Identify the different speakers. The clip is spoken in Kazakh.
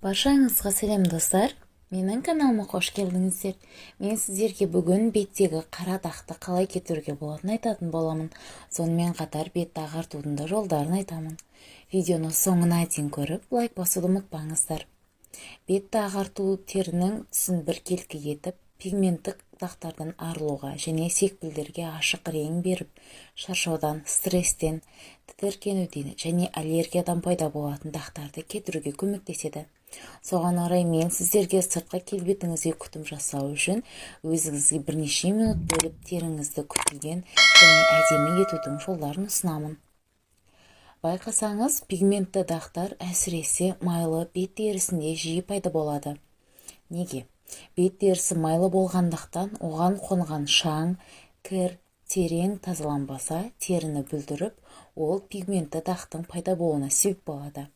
Speaker 1: Баршаңызға сәлем, достар! Менің каналыма қош келдіңіздер! Мен сіздерге бүгін беттегі қара дақты қалай кетіруге болатынын айтатын боламын. Сонымен қатар бетті ағартудың да жолдарын айтамын. Видеоны соңына дейін көріп, лайк басуды ұмытпаңыздар. Бетті ағарту терінің түсін біркелкі етіп, пигменттік дақтардан арылуға және секпілдерге ашық рең беріп, шаршаудан, стресстен, тітіркенуден және аллергиядан пайда болатын дақтарды кетіруге көмектеседі. Соған орай мен сіздерге сыртқы келбетіңізге күтім жасау үшін өзіңізге бірнеше минут бөліп, теріңізді күтілген және әдемі етудің жолдарын ұсынамын. Байқасаңыз, пигментті дақтар әсіресе майлы бет терісінде жиі пайда болады. Неге? Бет терісі майлы болғандықтан, оған қонған шаң, кір терең тазаланбаса, теріні бүлдіріп, ол пигментті дақтың пайда болуына себеп болады.